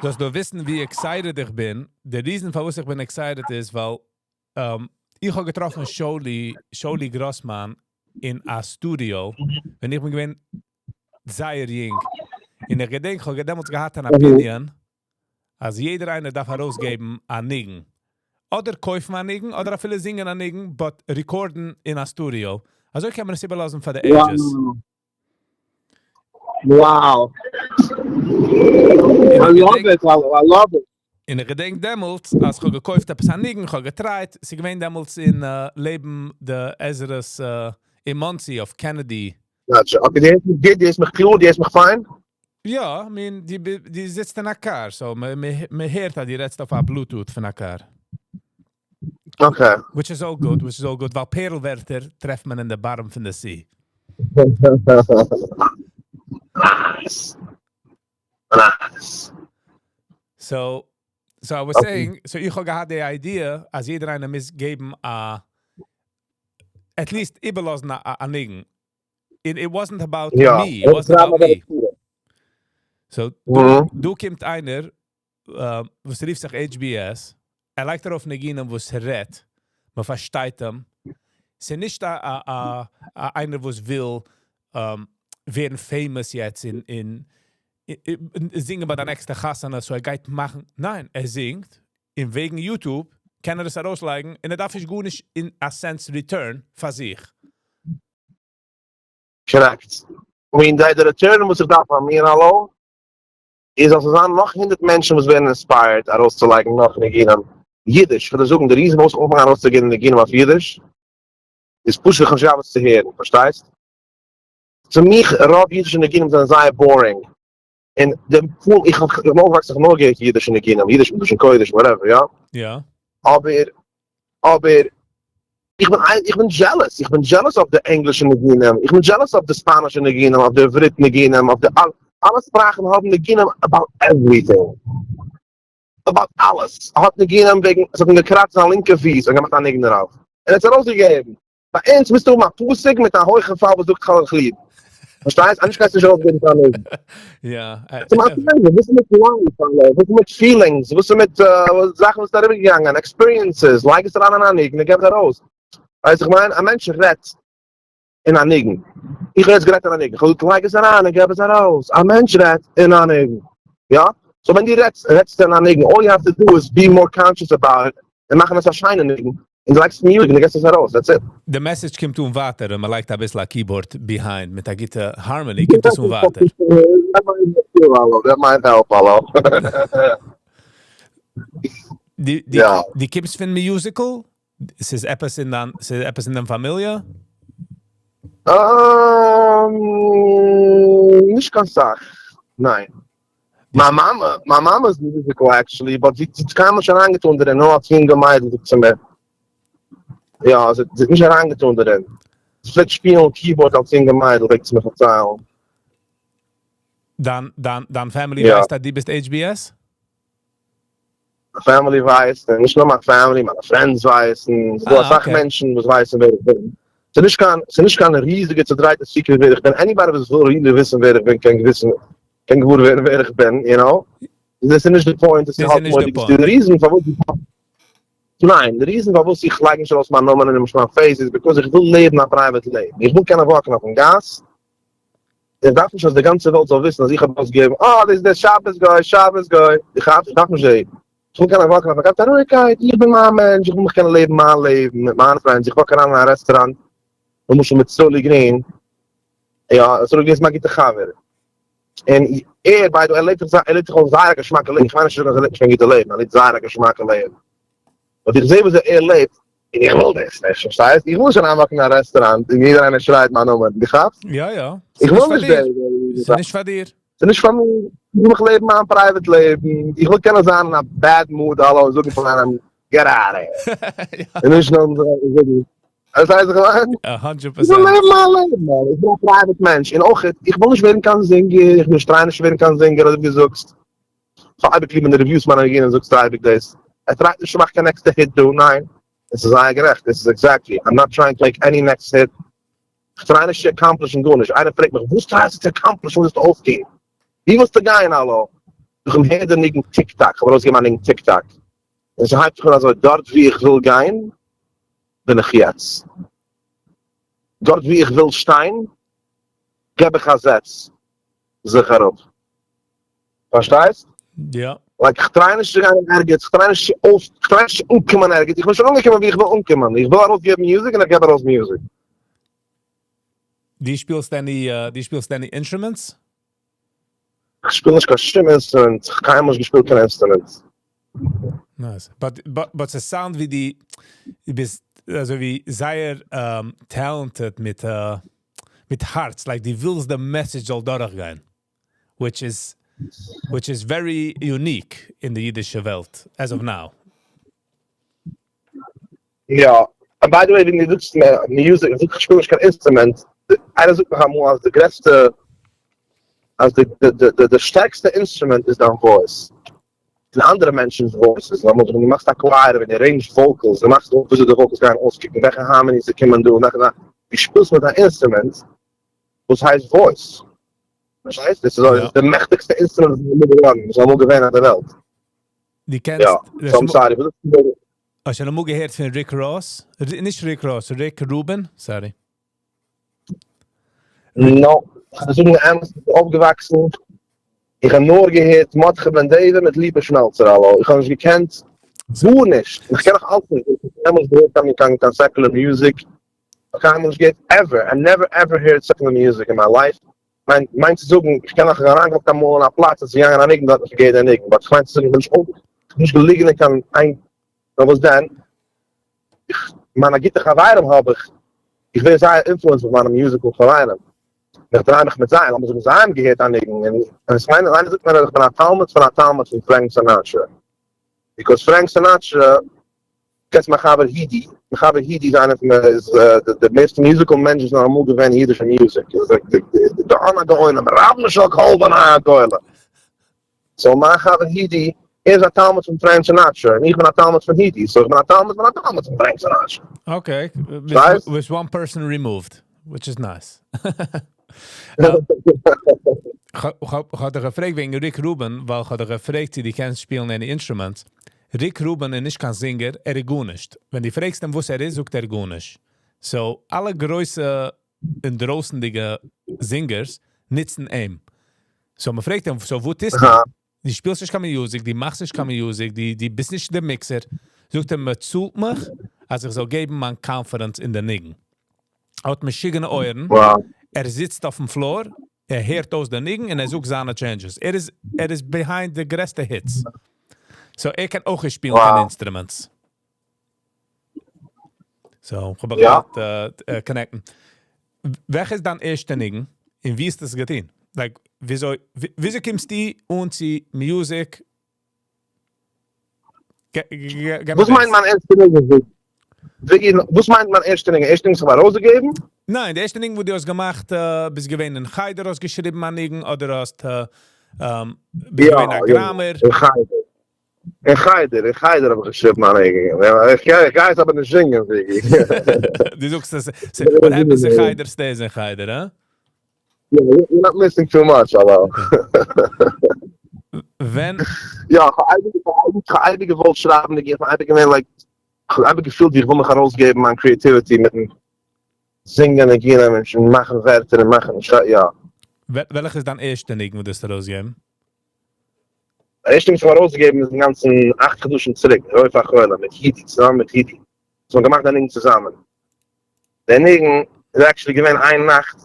זאלסט דו וויסן, ווי excited איך בין. The reason פארוואס איך בין excited איז, ווייל איך האב געטראפן Sholy, Sholy Grossman אין א studio, ווען איך בין געווען זייער יונג. און איך געדענק, איך האב דעמאלטס געהאט אן opinion, אז יעדער איינער דארף ארויסגעבן א ניגון. אדער קויפן א ניגון, אדער אפילו זינגען א ניגון, but record ן אין א studio. אזוי קען מען עס איבערלאזן for the ages. Wow. I love it. I love it. און איך געדענק דעמאלטס, אז איך האב געקויפט עפעס א ניגון, איך האב גע try ט, ס'איז געווען דעמאלטס אין לעבן די עזרת אין Monsey אויף Kennedy. Gotcha. Okay, דו הערסט מיך גוט, דו הערסט מיך קלאר, דו הערסט מיך פיין? יא, I mean, דו זיצט אין א car, so מען הערט אז דו רעדסט אויף א Bluetooth פון א car. Okay. Which is all good, which is all good, ווייל פערל-ווערטער טרעפט מען אין די bottom פון די sea. Nice. Nice. So I was saying, so איך האב געהאט די idea, אז יעדער איינער מוז געבן א, at least איבערלאזן א ניגון. It wasn't about me, it wasn't about me. So, דא קומט איינער, וואס רופט זיך HBS, ער לייגט ארויף ניגונים וואס ער רעדט, מען פארשטייט אים. ס'איז נישט א איינער וואס וויל ווערן famous יעצט אין זינגען ביי די next חתונה, so ער גייט מאכן. ניין, ער זינגט, און וועגן YouTube קען ער עס ארויסלייגן, און ער דארף נישט גארנישט in a sense return פאר זיך. Correct. I mean, the return וואס איך דארף פון מיר אלע, איז אז עס זענען נאך 100 מענטשן וואס ווערן inspired, ארויסצולייגן נאך ניגונים. אידיש, איך וויל זאגן, די reason וואס איך אנפאנג ארויסצוגעבן ניגונים אויף אידיש, איז פשוט, איך האב נישט געהאט וואס צו הערן, פארשטייסט? צו מיך, רוב אידישע ניגונים זענען זייער boring. און דעם פול, איך האב אויפגעוואקסן, איך האב נאר געהערט אידישע ניגונים, אידיש מיט לשון קודש, whatever, יא? יא. אבער, איך בין jealous, איך בין jealous אויף די ענגלישע ניגונים, איך בין jealous אויף די ספאנישע ניגונים, אויף די עברית ניגונים, אויף די אלע שפראכן האבן ניגונים about everything. About אלעס. האט ניגונים וועגן, עס האט אים געקראצט זיין לינקע פיס און געמאכט א ניגון דערויף. און ער האט עס ארויסגעגעבן. ביי אונז מוזטו האבן א פסוק מיט א הויכע פאל וואס זאגט חלק ליב. פארשטייסט? אנדערש קענסטו נישט ארויסגעבן קיין ניגון. יא. צום אנפאנג, וואס איז מיט life, אלע? וואס איז מיט feelings? וואס איז מיט זאכן וואס איז אריבערגעגאנגען? Experiences? לייג עס אריין אין א ניגון און געב עס ארויס. ווייסט איך מיין? א מענטש רעדט אין א ניגון. איך האב יעצט גערעדט אין א ניגון. איך האב געזאגט, לייג עס אריין און געב עס ארויס. א מענטש רעדט אין א ניגון. יא? So ווען דו רעדסט, רעדסטו אין א ניגון. All you have to do is be more conscious about it און מאכן עס א שיינע ניגון. און דו לייגסט music און דו געבסט עס ארויס. That's it. די message קומט אן ווייטער, ווען מען לייגט א ביסל א keyboard behind מיט א גוטע harmony, קומט עס אן ווייטער. That might help, hello. דו קומסט פון musical? עס איז עפעס אין דיין פאמיליע? נישט קיין סאך. ניין. מיין מאמע איז musical actually, but זי האט קיינמאל נישט אריינגעטון דערין, נאר אלס יונגע מיידל זאגט זי מיר. יא, זי האט נישט אריינגעטון דערין. זי פלעגט שפילן keyboard אלס יונגע מיידל, פלעגט זי מיר פארציילן. דיין family ווייסט אז דו ביסט HBS? Family ווייסט, און נישט נאר מיין family, מיינע friends ווייסן, ס'איז דא אסאך מענטשן וואס ווייסן ווער איך בין. ס'איז נישט קיין ריזיגע צעדרייטע secret ווער איך בין. Anybody וואס וויל really וויסן ווער איך בין, קען געוואר ווערן ווער איך בין, you know? דאס איז נישט די point, דאס איז דאס איז נישט די point. די reason פארוואס, ניין, די reason פארוואס איך לייג נישט ארויס מיין נאמען און נישט מיין face איז because איך וויל לעבן א private לעבן. איך וויל קענען walk ן אויפן גאס. איך דארף נישט אז די גאנצע וועלט זאל וויסן אז איך האב אויסגעגעבן, אה, דאס איז דער שבת גוי, שבת גוי. איך דארף נישט זען. איך וויל קענען walk ן אויפן גאס, א רואיגקייט, איך בין מיין מענטש, איך וויל מיך קענען לעבן מיין לעבן מיט מיינע friends. איך walk אריין אין א רעסטוראנט, למשל מיט סרולי גרין. יא, סרולי גרין איז מיין גוטער חבר. און ער, by the way, ער לעבט זיך אויך זייער א געשמאקע לעבן. איך מיין נישט צו זאגן אז ער לעבט נישט קיין גוטע לעבן, ער לעבט זייער א געשמאקע לעבן. But איך זע וואס ער לעבט, און איך וויל דאס נישט, פארשטייסט? איך וויל נישט אריינ walk ן אין א רעסטוראנט און יעדער איינער שרייט מיין נאמען, דו כאפסט? יא. איך וויל נישט דער. ס'איז נישט פאר דיר. ס'איז נישט פאר מיר. איך וויל מיך לעבן מיין private לעבן. איך וויל קענען זיין אין א bad mood אלע און זאגן פאר איינעם, get out of here. און נישט נאר זאגן, דאס הייסט איך מיין? A hundred איך וויל percent. לעבן מיין לעבן, man. איך בין א private מענטש. און אויך, איך וויל נישט ווערן קיין זינגער, איך בין נישט try נישט ווערן קיין זינגער, אזוי ווי דו זאגסט. פאר אייביג ליב אין די reviews מיינע ניגונים זאגסטו אייביג דאס. ער try ט נישט צו מאכן קיין next ע hit דא, ניין. עס איז זייער גערעכט, עס איז exactly, I'm not trying to make any next hit. איך try נישט צו accomplish ן גארנישט. איינער פרעגט מיך, וואס try סטו צו accomplish ן, וואס ווילסטו אויפטון? ווי ווילסטו גיין, האלא? איך הער די ניגון Tick Tock, איך האב ארויסגעגעבן א ניגון Tick Tock, און ס'הייבט זיך אן אזוי, דארט וואו איך וויל גיין, בין איך יעצט. דארט וואו איך וויל שטיין, געב איך א זעץ זיך אראפ. פארשטייסט? יא. Like איך try נישט צו גיין אין ערגעץ, איך try נישט צו אויף, איך try נישט צו אנקומען ערגעץ, איך בין שוין אנגעקומען וואו איך וויל אנקומען, איך וויל ארויסגעבן music און איך געב ארויס music. דו שפילסט any, דו שפילסט any instruments? איך שפיל נישט קיין שום instrument, איך האב קיינמאל נישט געשפילט קיין instrument. Nice. But ס' sound ווי דו ביסט אזוי ווי זייער talented מיט הארץ, like דו ווילסט די message זאל דורכגיין, which is very unique אין די אידישע וועלט, as of now. יא, and by the way, ווען דו זאגסט music, איך זאג איך שפיל נישט קיין instrument, איינער זאגט מיך אמאל אז די גרעסטע, אז די שטערקסטע instrument איז דיין voice. און אנדערע מענטשנ'ס voices, למשל ווען דו מאכסט א choir, ווען דו arrange ט vocals, דו מאכסט אויף וויאזוי די vocals גייען אויסקוקן, וועלכע harmonies זיי קומען דא, וועלכע דא, דו שפילסט מיט א instrument וואס הייסט voice. פארשטייסט? דאס איז די מעכטיגסטע instrument וואס איז אמאל געווארן, וואס איז אמאל געווען אויף דער וועלט. דו קענסט יא, so I'm sorry. האסט שוין אמאל געהערט פון Rick Ross? נישט Rick Ross, Rick Rubin? Sorry. No, איך וועל זאגן די אמת, איך בין אויפגעוואקסן, איך האב נאר געהערט מרדכי בן דוד מיט ליפא שמעלצער, האלא, איך האב נישט געקענט גארנישט, איך קען נאך אלץ נישט, איך האב קיינמאל נישט געהערט קיין secular music, איך האב קיינמאל נישט געהערט ever, I never ever heard secular music in my life, מיין מיין צו זאגן, איך קען נאך אריינגעכאפט אמאל אין א פלאץ, עס איז געגאנגען א ניגון דארט, איך האב געהערט די ניגון, but איך מיין צו זאגן, איך בין נישט אויף, איך בין נישט געליגן אין קיין איין, נאר וואס דען, איך, מיינע גוטע חברים האב איך, איך ווער זייער influenced מיט מיינע musical חברים, איך דריי מיך מיט זיי, לאמיר זאגן זיי האבן געהערט א ניגון, און עס מיינט, איינער זאגט מיר אז איך בין א תלמיד פון א תלמיד פון Frank Sinatra, because Frank Sinatra, קענסט מיין חבר הידי, מיין חבר הידי איז איינער פון די, איז די מערסטע musical מענטש וואס איז אמאל געווען אין אידישע music, איז די גאון הגאונים, רבן של כל בני הגולה. So מיין חבר הידי, ער איז א תלמיד פון Frank Sinatra, און איך בין א תלמיד פון הידי, so איך בין א תלמיד פון א תלמיד פון Frank Sinatra. Okay, with one person removed, which is nice. איך האב דיך געפרעגט וועגן Rick Rubin, ווייל איך האב דיך געפרעגט צו דו קענסט שפילן any instruments. Rick Rubin איז נישט קיין singer, ער איז גארנישט. ווען דו פרעגסט אים וואס ער איז, זאגט ער גארנישט. So, אלע גרויסע און דרויסנדיגע singers נוצן אים. So, מען פרעגט אים, so וואס טוסטו? דו שפילסט נישט קיין music, דו מאכסט נישט קיין music, דו ביסט נישט דער mixer. זאגט ער, מען צאלט מיך, אז איך זאל געבן מיין confidence אין די ניגון. ער האט משוגענע אויערן. ער זיצט אויפן floor, ער הערט אויס די ניגון און ער זאגט זיינע changes. ער איז behind די גרעסטע hits. So ער קען אויך נישט שפילן קיין instruments. So, איך האב געוואלט connect ן. וועלכע איז דיין ערשטע ניגון און ווי האסטו עס געטון? Like, וויאזוי קומסטו אן צו music? וואס מיינט מיין ערשטע ניגון? וואס מיינט מיין ערשטע ניגון? ערשטע ניגון וואס איך האב ארויסגעגעבן? ניין, די ערשטע ניגון, וואס דו האסט געמאכט, ביסט געווען אין חדר, האסט געשריבן א ניגון, אדער האסט ביסט געווען א גראמער? אין חדר. אין חדר האב איך געשריבן א ניגון. איך גיי עס אבער נישט זינגען, זיגי. דו זאגסט עס, what happens אין חדר stays אין חדר, huh? Yeah, you're not missing too much, hello. ווען יא, איך האב אייביג געוואלט שרייבן, איך האב אייביג געווען like, איך האב אייביג געפילט ווי איך וויל מיך ארויסגעבן מיין creativity מיטן זינגען ניגונים און מאכן ווערטער און מאכן, יא. וועלכע איז דיין ערשטע ניגון, וואס דו האסט ארויסגעגעבן? דער ערשטע ניגון וואס איך האב ארויסגעגעבן איז אינגאנצן 8 חדשים צוריק, רופא חולה, מיט הידי, צוזאמען מיט הידי. So מיר האבן געמאכט דעם ניגון צוזאמען. דער ניגון איז actually געווען איין נאכט,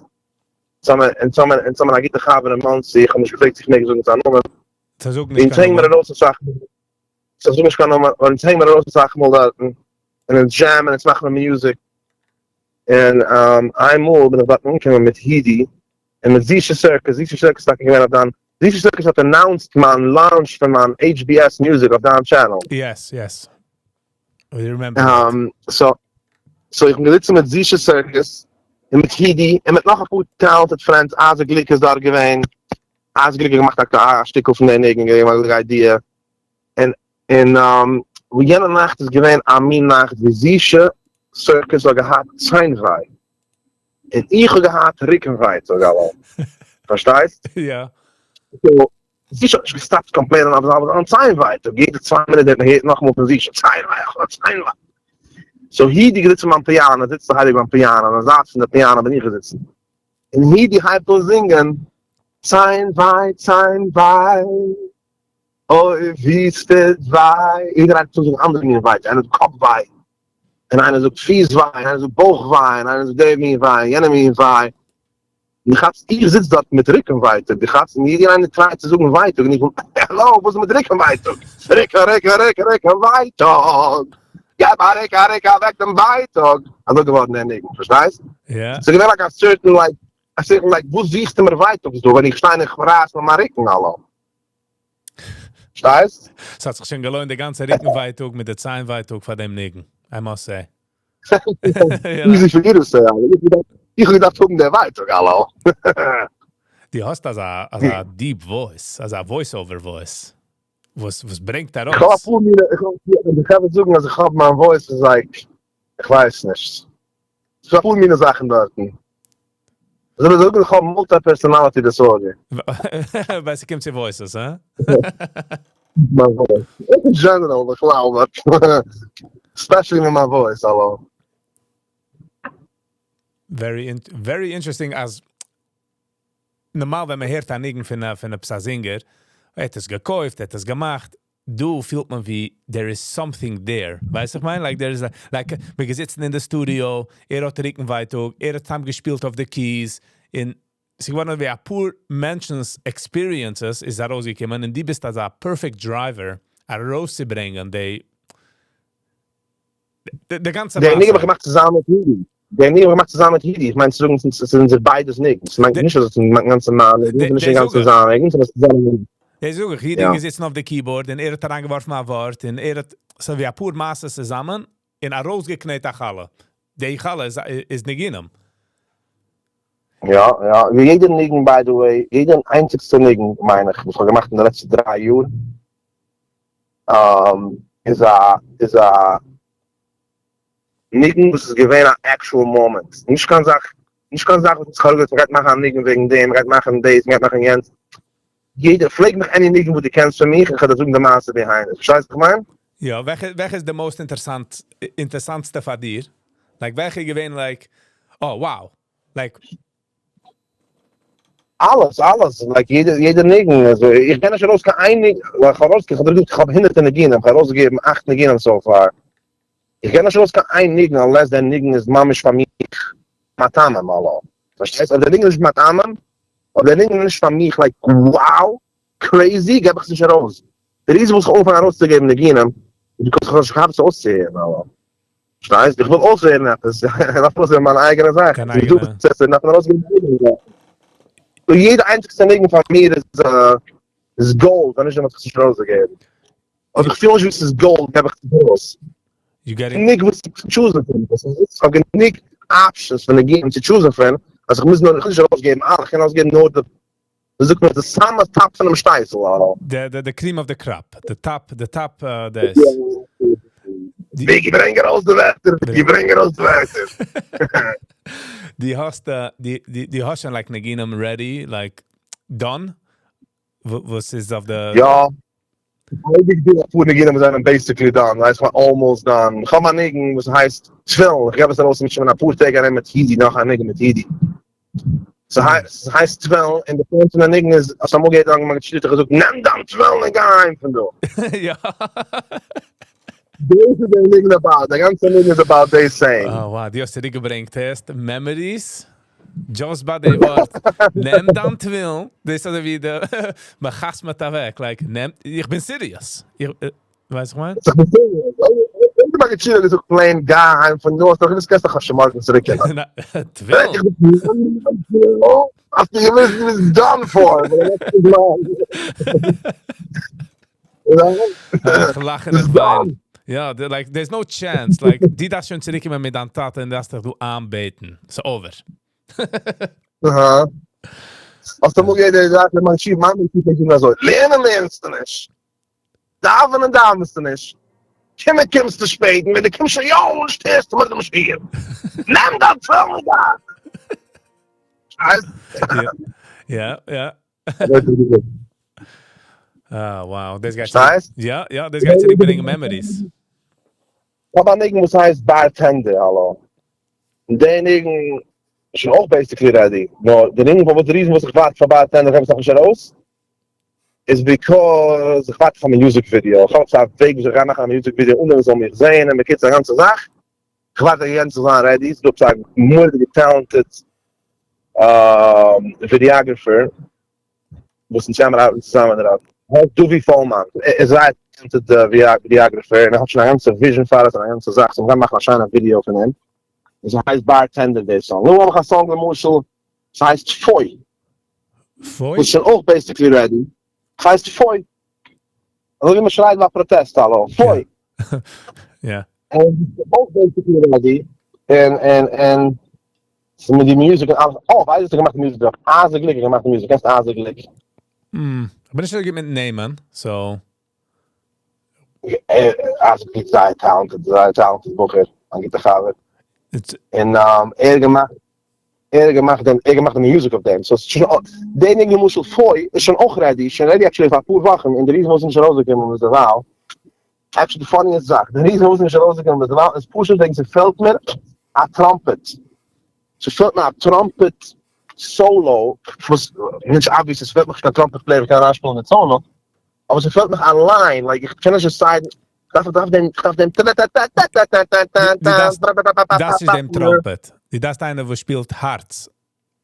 צוזאמען א גוטע חבר אין מאנסי, איך האב נישט געפרעגט צו איך מעג זאגן זיין נאמען. זיי זאגן נישט קיין נאמען. ארויס אסאך, זיי זאגן נישט קיין נאמען, און הענגען מיר ארויס אסאך מאל דארטן, און אונז jam ען, אונז מאכן מיר music. און איינמאל בין איך דארט אנגעקומען מיט הידי, און מיט זישע סירקוס, זישע סירקוס טאקע געווען אויף דיין, זישע סירקוס האט announced מיין launch פון מיין HBS Music אויף דיין channel. Yes. We remember that. So איך בין געזיצן מיט זישע סירקוס, און מיט הידי, און מיט נאך א פאר talented friends, אייזיק גליק איז דארט געווען. אייזיק גליק האט געמאכט א שטיקל פון דער ניגון, געגעבן א idea. און יענע נאכט איז געווען א מין נאכט ווי זישע סירקוס האט געהאט ציינוויי. און איך האב געהאט רוקנווייטאג, אלע. פארשטייסט? יא. So, זישע האט נישט געסטאפט קאמפלעינען אויף זיין ציין ווייטאג, יעדע 2 מינוט האט מען געהערט נאכאמאל פון זישע, ציין וויי, איך האב א ציין וויי. So הידי געזיצן ביים פיאנא, זיצט דאך אייביג ביים פיאנא, אן די זייט פון די פיאנא בין איך געזיצן. און הידי הייבט אן זינגען, ציין וויי, ציין וויי, אוי ווי ס'טוט וויי. יעדער הייבט אן זאגן אנדערע מין וויי, איינער זאגט קאפ וויי, און איינער זאגט פיס וויי, און איינער זאגט בויך וויי, און איינער זאגט דער מין וויי, יענער מין וויי. און כאפסט, איך זיץ דארט מיט רוקן ווייטאג, דו כאפסט, און יעדער איינער try ט צו זאגן ווייטאג, און איך בין, האלא, וואס איז מיט רוקן ווייטאג? רוקן, רוקן, רוקן, רוקן ווייטאג! געב א רוק, א רוק אוועק דעם ווייטאג! אזוי געווארן דער ניגון, פארשטייסט? Yeah. ס'איז געווען like א certain like, א certain like, וואס זוכסטו מיר ווייטאג דא, ווען איך שטיי און איך רייס מיר מיין רוקן, האלא? פארשטייסט? ס'האט זיך שוין געלוינט די גאנצע רוקן ווייטאג מיט די ציין ווייטאג פאר דעם ניגון, I must say. Easy for you to say, אלא. איך האב געדארפט האבן דער ווייטאג, האלא. דו האסט אזא, אזא deep voice, אזא voice-over voice. וואס, וואס ברענגט איך האב ארויס? א פאר מינע, איך האב זאגן אז איך האב מיין voice איז like, איך ווייס נישט. ס'איז א פאר מינע זאכן דארטן. זאל איך זאגן, איך האב multi-personality disorder. ווייל ס'קומט צו voices, הא? מיין voice. In general, בכלל, but especially מיט מיין voice, האלא. Very interesting, אז נארמאל, ווען מען הערט א ניגון פון א singer, ער האט עס געקויפט, ער האט עס געמאכט, דא פילט מען ווי there is something there. ווייסט איך מיין? Like there is a, like מיר זיצן אין די studio, ער האט רוקן ווייטאג, ער האט צוזאם געשפילט אויף די keys, און ס'איז געווארן ווי א פאר מענטשנ'ס experiences איז ארויסגעקומען, און דו ביסט אזא perfect driver, ארויסצוברענגען די גאנצע דער ניגון האב מעשה. איך געמאכט צוזאמען מיט הידי. דער ניגון האב איך געמאכט צוזאמען מיט הידי. איך מיין צו זאגן, עס זענען זיך ביידעס ניגון. עס מיינט נישט אז עס איז מיין גאנצע מיין ניגון, עס איז נישט דער אין גאנצן זאג איך. זיין ניגון, ס'איז צוזאמען ניגון. דער זאג איך, הידי געזיצן אויף די keyboard און ער האט אריינגעווארפן א ווארט און ער האט אזוי ווי א פאר מעשות צוזאמען און ארויסגעקנעט א חלה. די חלה איז ניגונים. יא, ווי יעדער ניגון, by the way, יעדער איינציגסטע ניגון, מיין איך, וואס איך האב געמאכט אין די לעצטע 3 יאר, איז א ניגון וואס איז געווען א actual moment. נישט קיין זאך וואס איך האב געזאגט, מ'גייט מאכן א ניגון וועגן דעם, מ'גייט מאכן דאס, מ'גייט מאכן יענץ. יעדער פרעג מיך any ניגון וואס דו קענסט פון מיך, איך וועל דיר זאגן די מעשה behind it. פארשטייסט וואס איך מיין? יא, וועלכע איז the most אינטערעסאנטסטע פאר דיר? Like, וועלכע איז געווען like, oh wow. Like אלעס, אלעס, like יעדער ניגון, אלזא איך קען נישט ארויס קיין איין ניגון, like איך האב ארויס, איך האב געזאגט, איך האב הונדערטער ניגונים, איך האב ארויסגעגעבן אכט ניגונים so far. איך גיב נישט ארויס קיין איין ניגון unless דער ניגון איז ממש פאר מיך מטעמים, האלא. פארשטייסט? אויב דער ניגון איז נישט מטעמים, אויב דער ניגון איז נישט פאר מיך like wow, crazy, געב איך עס נישט ארויס. די reason וואס איך אנפאנג ארויסצוגעבן ניגונים, איז because איך האב נישט געהאט עס אויסצוהערן, האלא. פארשטייסט? איך וויל אויסהערן עפעס, איך דארף אויסהערן מיין אייגענע זאך. קיין ס'איז דא אייגענע. וואס דארף מען ארויסגעבן ניגונים. So יעדע איינציגסטע ניגון פאר מיר איז gold, ווען נישט, דאן וואלט איך עס נישט ארויסגעגעבן. אויב איך פיל נישט ווי עס איז gold, געב איך עס נישט ארויס. You getting גענוג וואס צו choose ן פון. איך האב גענוג options פון ניגונים צו choose ן פון, אז איך מוז נאר, איך וויל נישט ארויסגעבן אלע, איך קען ארויסגעבן נאר די, ווי זאגט מען, די סאמע top פונעם שטייסל. The cream of the crop, the top, דאס. ביגי, ברענג ארויס די ווערטער, ביגי, ברענג ארויס די ווערטער. דו האסט שוין like ניגונים ready, like done? וואס איז אויף די יא. אייביג דא א פאר ניגונים וואס זענען basically done, ווייסט מען, almost done. איך האב א ניגון וואס הייסט תפילין, איך געב עס ארויס מיט שוין א פאר טעג ארום מיט הידי, נאך א ניגון מיט הידי. ס'הייסט תפילין, און די point פון די ניגון איז, אז אמאל גייט אן, מ'האט געשריגן, געזאגט, נעם דיין תפילין און גיי אהיים פון דא. דאס איז דער ניגון about, דער גאנצער ניגון איז about this same. Oh wow, דו האסט צוריקגעברענגט, הערסט, memories? Just ביי די ווארט, נעם דיין תפילין, דאס איז אזוי ווי די, מען חתמ'עט אוועק, like, נעם, איך בין serious. איך, ווייסט איך מיין? איך בין serious. אויב דו מאגסט שיעור געזאגט plain, גיי אהיים פון דא, האסט דאך געוואוסט קענסט דאך שוין מארגן צוריקקומען. תפילין. האסט דו געוואוסט דו ביסט done for. איך לאך און איך וויין. יא, like, there's no chance. Like, דו דארפסט שוין צוריקקומען מיט דיין טאטע און דארפסט דיך דא איינבעטן. It's over. אהא. האסט אמאל געהערט די זאך, מיין שיף איז אזוי, לערנען לערנסטו נישט. דאווענען דאווענסטו נישט. קומען קומסטו שפעט, און ווען דו קומסט שוין יא אן, שטערסטו מיך דעם שיעור. נעם דיין תפילין און גיי. יא. אה, wow, דאס גייט צוריק. פארשטייסט? יא, יא, דאס גייט צוריק ברענגען memories. כ'האב א ניגון וואס הייסט Bartender, האלא. און די ניגון איז שוין אויך basically ready, נאר די ניגון פארוואס די reason וואס איך ווארט פאר Bartender איך האב עס נאכנישט ארויס, איז because איך ווארט אויף א music video, איך האב עפעס א וועג וויאזוי איך גיי מאכן א music video אן דעם מ'זאל מיך זעהן, און בקיצור א גאנצע זאך, איך ווארט אז יענץ זאל זיין ready, ס'איז דא עפעס א מורא'דיגע talented videographer וואס אונז צוזאמען ארבעטן צוזאמען דערויף, ער הייסט דובי פאלמאן, ער איז זייער talented videographer און ער האט שוין א גאנצע vision פאר עס און א גאנצע זאך, so מ'גייט מאכן א שיינע ווידיאו פון אים, און ס'הייסט Bartender די song, נו האב איך א song למשל ס'הייסט פוי. פוי? וואס איז שוין אויך basically ready, ס'הייסט פוי. אזוי ווי מ'שרייט ביי א פראטעסט האלא, פוי. יא. און אויך basically ready, און און און ס'איז מיט די music און אלעס, אה ווייסט ווער ס'האט געמאכט די music דערויף? אייזיק גליק האט געמאכט די music, קענסט אייזיק גליק? כ'בין נישט אזוי גוט מיט נעמען, so. אייזיק גליק זייער talented, זייער talented בחור, א גוטע חבר. און ער האט געמאכט ער האט געמאכט דעם, ער האט געמאכט די music אויף דעם, so ס'איז שוין, די ניגון למשל פוי איז שוין אויך ready, שוין ready actually פאר אפאר וואכן, און די reason פארוואס ס'איז נישט ארויסגעקומען איז דערווייל, actually די funniest זאך, די reason פארוואס ס'איז נישט ארויסגעקומען ביז דערווייל איז פשוט וועגן ס'פעלט מיר א trumpet, ס'פעלט מיר א trumpet solo, וואס נישט obvious עס פעלט מיך נישט קיין trumpet player וואס קען אריינשפילן די סאלא, אבער ס'פעלט מיך א line, like איך קען נישט decide ן, כ'דארף דארף דעם כ'דארף דעם דו דארפסט דארפסט נישט דעם trumpet, דו דארפסט איינער וואס שפילט הארץ,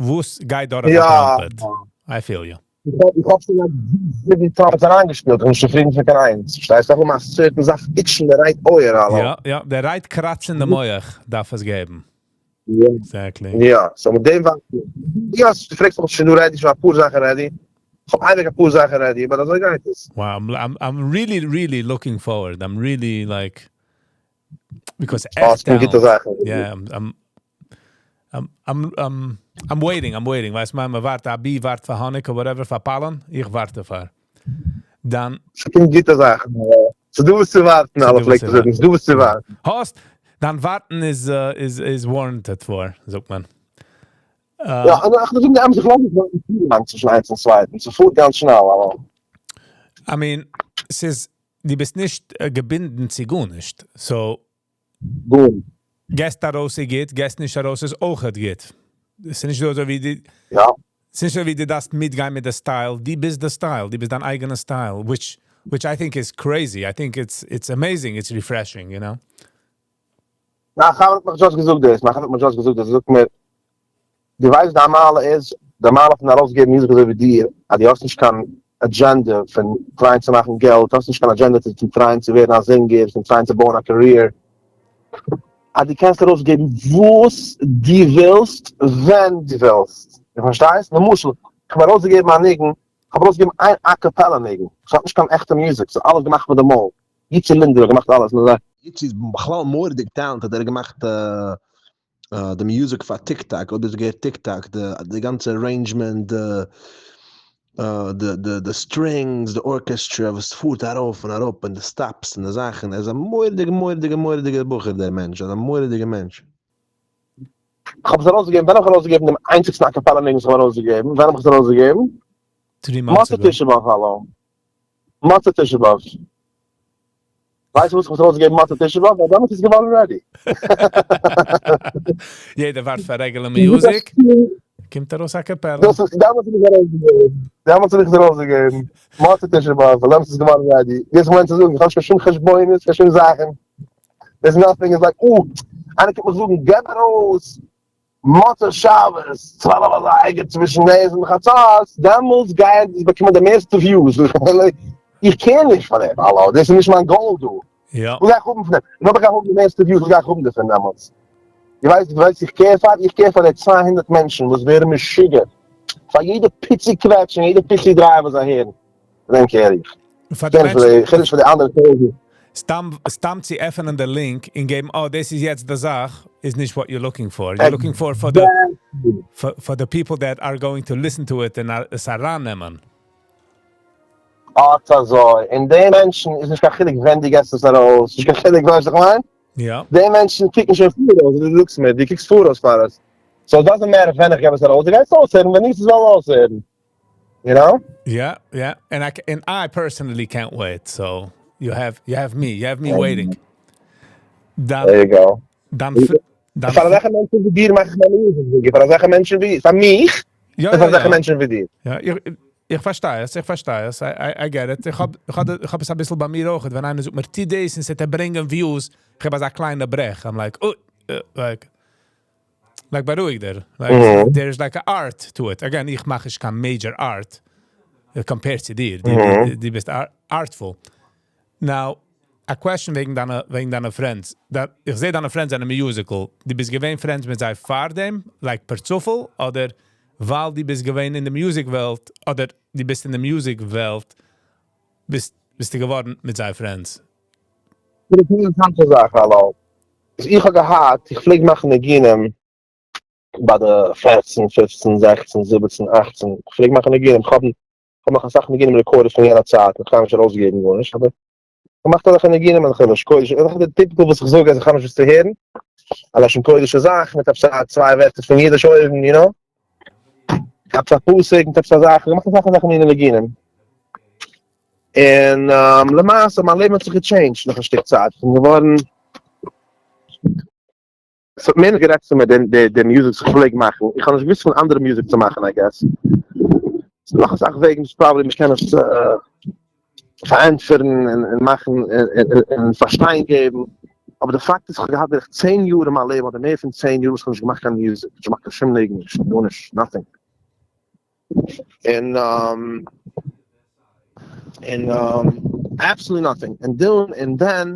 וואס גייט דורך א trumpet, I feel you. איך האב שוין like זיבן trumpets אריינגעשפילט, איך בין נישט צופרידן פון קיין איינס, פארשטייסט? דארף האבן א certain זאך itch אין די right אויער, האלא. יא יא, די right קראץ אין די מח דארף עס געבן. Exactly. יא, so מיט דעם ווארט איך. יא, דו פרעגסט מיך שוין דא ready, שוין אפאר זאכן ready. איך האב אייביג אפאר זאכן ready, but אזוי גייט עס. Wow, I'm really really looking forward, I'm really like, because עכט talent. גוטע זאכן. יא, I'm waiting, I'm waiting, ווייסט מיין, מ'ווארט א bee ווארט פאר האניג or whatever פאר pollen, איך ווארט דערפאר. דאן. ס'קומט גוטע זאכן. ס'דא וואס צו ווארטן, אלע פלעגט ער זאגן, ס'דא וואס צו ווארטן. האסט, דיין ווארטן איז איז warranted פאר, זאגט מען. יא, און איך מוז זאגן די אמת, איך לאז נישט ווארטן צו לאנג צווישן איינס און צווייטן, ס'פארט גאנץ שנעל, אבער. I mean, ס'איז, דו ביסט נישט געבינדן צו גארנישט, so. גארנישט. געסט ארויס איז גוט, געסט נישט ארויס איז אויכעט גוט. ס'איז נישט דא אזוי ווי די. יא. ס'איז נישט אזוי ווי דו דארפסט מיטגיין מיט די style, דו ביסט די style, דו ביסט דיין אייגענע style, which which I think is crazy, I think it's it's amazing, it's refreshing, you know. מיין חבר האט מיך just געזאגט דאס, מיין חבר האט מיך just געזאגט דאס, ער זאגט מיר, דו ווייסט דיין מעלה איז, די מעלה פון ארויסגעבן music אזוי ווי דיר, אז דו האסט נישט קיין agenda פון try ען צו מאכן געלט, האסט נישט קיין agenda פון try ען צו ווערן א זינגער, פון try ען צו בויען א career, אז דו קענסט ארויסגעבן וואס דו ווילסט ווען דו ווילסט, דו פארשטייסט? למשל, איך האב ארויסגעגעבן א ניגון, איך האב ארויסגעגעבן איין a cappella ניגון, ס'האט נישט קיין עכטע music, ס'איז אלעס געמאכט מיט די מויל, איצי לינדער האט געמאכט אלעס, מיט זיי. איצי איז בכלל מורא'דיג talented, ער האט געמאכט די music פאר TikTok, אויב האסט געהערט TikTok, די גאנצע arrangement, די strings, די orchestra וואס פארט ארויף און אראפ, און די stops און די זאכן, ער איז א מורא'דיגע מורא'דיגע מורא'דיגע בחור דער מענטש, ער איז א מורא'דיגע מענטש. איך האב עס ארויסגעגעבן, ווען האב איך ארויסגעגעבן דעם איינציגסטן a cappella ניגון וואס איך האב ארויסגעגעבן, ווען האב איך עס ארויסגעגעבן? 3 months מוצאי ago. תשעה באב, האלא. מוצאי תשעה באב. ווייסט וואס איך האב עס ארויסגעגעבן מוצאי תשעה באב? ווייל דעמאלטס איז עס געווארן ready. יעדער ווארט פאר regular music, קומט ארויס a cappella. דאס איז, דעמאלטס האב איך עס ארויסגעגעבן. דעמאלטס האב איך עס ארויסגעגעבן. מוצאי תשעה באב, ווייל דעמאלטס איז עס געווארן ready. דאס מיינט צו זאגן, איך האב נישט קיין שום חשבונות, קיין שום זאכן. There's nothing, it's like, אה, איינער קומט מיך זאגן, געב ארויס מוצאי שבת, 12 אזייגער צווישן נס און חצות, דעמאלטס גייען דאס באקומען די מערסטע views. איך care נישט פאר דעם, האלא, דאס איז נישט מיין goal דא. וואס גיי איך האבן פון דעם? און אויב איך גיי האבן די מערסטע views, וואס גיי איך האבן דערפון דעמאלטס? דו ווייסט וואס איך care פאר? איך care פאר די 200 מענטשן וואס ווערן משוגע פאר יעדע פיצי קוועטש און יעדע פיצי דריי וואס זיי הערן. פאר דעם care איך. פאר די מענטשן. איך care נישט פאר די אנדערע טויזנט. סתם סתם צו עפענען די link און געבן אה דאס איז יעצט די זאך איז נישט what you're looking for, you're looking for פאר די פאר די people that are going to listen to it און עס ארייננעמען. אט אזוי, און די מענטשן איז נישט קיין חילוק ווען דו געסט עס ארויס, נישט קיין חילוק, ווייסט וואס איך מיין? יא. די מענטשן קוקן שוין פאראויס, ווי דו זאגסט מיר, דו קוקסט פאראויס פאר עס, so it doesn't matter ווען איך געב עס ארויס, דו גייסט אויסהערן ווען איך זאל אויסהערן. You know? Yeah. And I personally can't wait. So you have me. You have me waiting. דאן, There you go. דאן, דאן, פאר אזעלכע מענטשן ווי דיר מאך איך מיינע music. פאר אזעלכע מענטשן ווי, פאר מיך, פאר אזעלכע מענטשן ווי דיר. יא, איך פארשטיי עס, איך פארשטיי עס. I get it. איך האב עס א ביסל ביי מיר אויך. ווען איינער זאגט מיר, טו דאס און ס'וועט ברענגען views, איך האב אזא קליינע ברעך. I'm like, oh, like בארואיג דיר. Like, there's like an art to it. Again, איך מאך נישט קיין major art compared צו דיר. דו ביסט artful. Now, a question וועגן דיינע friends. איך זע דיינע friends זענען musical. דו ביסט געווען friends מיט זיי פאר דעם, like פער צופאל, אדער ווייל דו ביסט געווען אין די music וועלט, אדער דו ביסט אין די music וועלט, ביסטו געווארן מיט זיי friends? דאס איז אן אינטערעסאנטע זאך, האלא. איך האב געהאט, איך פלעג מאכן ניגונים ביי די 14, 15, 16, 17, 18. איך פלעג מאכן ניגונים. איך האב נאך א סאך ניגונים recorded פון יענער צייט. איך קען נישט ארויסגעבן גארנישט, אבער איך מאך דאך ניגונים און איך האב קודש. איך האב די typical וואס איך זאג, אז איך האב נישט וואס צו הערן. א לשון קודש זאך, מיט עפעס צוויי ווערטער פון אידיש אויבן. איך האב א פסוק, מיט עפעס א זאך. איך מאך זאכן אין ניגונים. און למעשה, מיין לעבן האט זיך גע changed נאך א שטיק צייט. איך בין געווארן, עס האט מער נישט גערעדט צו מיר, די music וואס איך פלעג מאכן. איך האב נישט געוואוסט פון אנדערע music צו מאכן, I guess. ס'איז נאך א סאך וועגן, וואס probably איך קען עס פארענטפערן און מאכן און פארשטיין געבן. אבער דער פאקט איז, איך האב געהאט בערך 10 יאר אין מיין לעבן, אדער מער פון 10 יאר, וואס איך האב נישט געמאכט קיין music. נישט געמאכט קיין שום ניגון, נישט, גארנישט, nothing. And absolutely nothing. And then,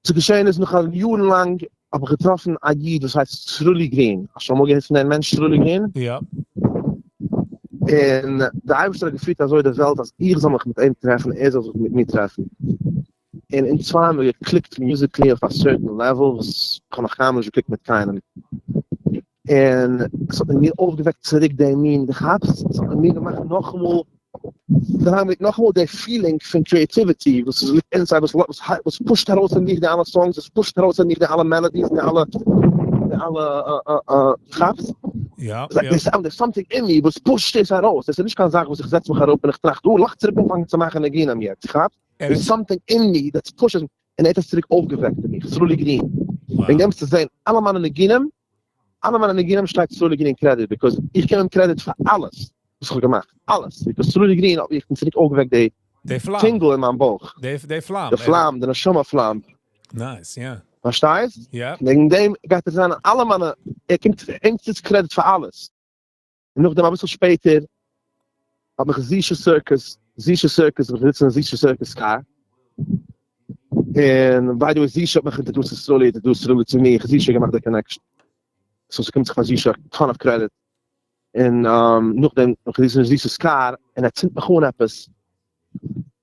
ס'געשען איז נאך א יאר לאנג, האב איך געטראפן א איד, וואס הייסט Sruli Green. האסט שוין אמאל געהערט פון דעם מענטש Sruli Green? Ja. און דער אייבערשטער האט געפירט אזוי די וועלט, אז איך זאל מיך מיט אים טרעפן, ער זאל זיך מיט מיר טרעפן. און אונז צוויי האבן מיר גע clicked musically אויף a certain level, וואס איך האב נאך קיינמאל נישט גע clicked מיט קיינעם. און עס האט אין מיר אויפגעוועקט צוריק דעם מין, דו כאפסט? עס האט אין מיר געמאכט נאכאמאל, נאכאמאל דער feeling פון creativity, וואס איז inside, וואס pushed ארויס אין מיר די אלע songs, עס pushed ארויס אין מיר די אלע melodies, די אלע, כאפסט? Ja. Like, there's something in me, וואס pushed עס ארויס. עס איז נישט קיין זאך, וואס איך זעץ מיך אראפ און איך טראכט, oh, לאמיך צוריק אנפאנגען צו מאכן ניגונים יעצט, כאפסט? There's something in me that's pushes, און ער האט עס צוריק אויפגעוועקט אין מיר, Sruli Green. וועגן דעם צו זען, אלע מיינע ניגונים, אלע מיינע ניגונים שטייט Sruli Green credit, because איך געב אים credit פאר אלעס, וואס איך האב געמאכט. אלעס. Because Sruli Green האט מיך צוריק אויפגעוועקט די די פלאם. tingle אין מיין בויך. די פלאם. די פלאם, די נשמה פלאם. Nice, yeah. פארשטייסט? Yeah. וועגן דעם גייט ער זיין אלע מיינע, ער קומט אים credit פאר אלעס. און נאכדעם א ביסל שפעטער, האב איך Zisha Circus, Zisha Circus, איך זיץ אין Zisha Circus car. און by the way, Zisha האט מיך introduced צו Sruli, introduced Sruli צו מיר, Zisha געמאכט די connection. So עס קומט זיך פאר Zisha a ton of credit. און נאכדעם, איך זיץ אין Zisha's car, און ער צינדט מיך אן עפעס.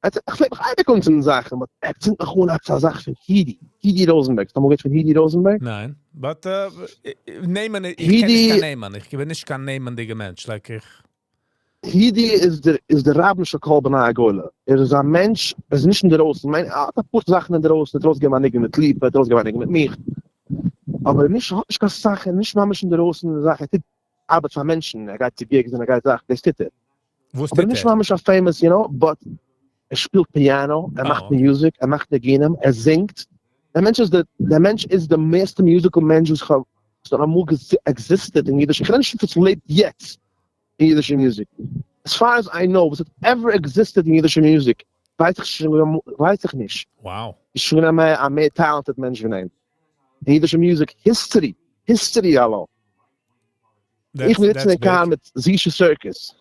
איך פלעג מיך אייביג אנצינדן זאכן, but ער צינדט מיך אן עפעס א זאך פון Hidi, Hidi Rosenberg. האסט אמאל געהערט פון Hidi Rosenberg? ניין, but נעמען, איך קען נישט קיין נעמען. איך בין נישט קיין נעמענדיגער מענטש. Like איך Hidi איז דער רבן של כל בני הגולה. ער איז א מענטש, ער איז נישט אין דרויסן. מיין, ער האט א פאר זאכן אין דרויסן, ער האט ארויסגעגעבן א ניגון מיט ליפא, ער האט ארויסגעגעבן א ניגון מיט מיך. אבער נישט, האט נישט קיין זאך, נישט ממש אין דרויסן זאך. ער טוט ארבעט פאר מענטשן, ער גייט צו gigs און ער גייט זאכן, דאס טוט ער. וואס אבער טוט נישט ער? ממש א famous, but ער שפילט piano, ער מאכט music, ער מאכט ניגונים, ער זינגט. דער מענטש איז דער מערסטע musical מענטש, וואס איך האב וואס נאך אמאל existed אין אידיש. איך רעד נישט וואס לעבט יעצט אין אידישע music. As far as I know, וואס האט ever existed אין אידישע music, ווייס איך שוין, ווייס איך נישט. איז שוין א מער talented מענטש ווי אים. אין אידישע music history, history, hello. איך בין יעצט אין car מיט Zisha Circus.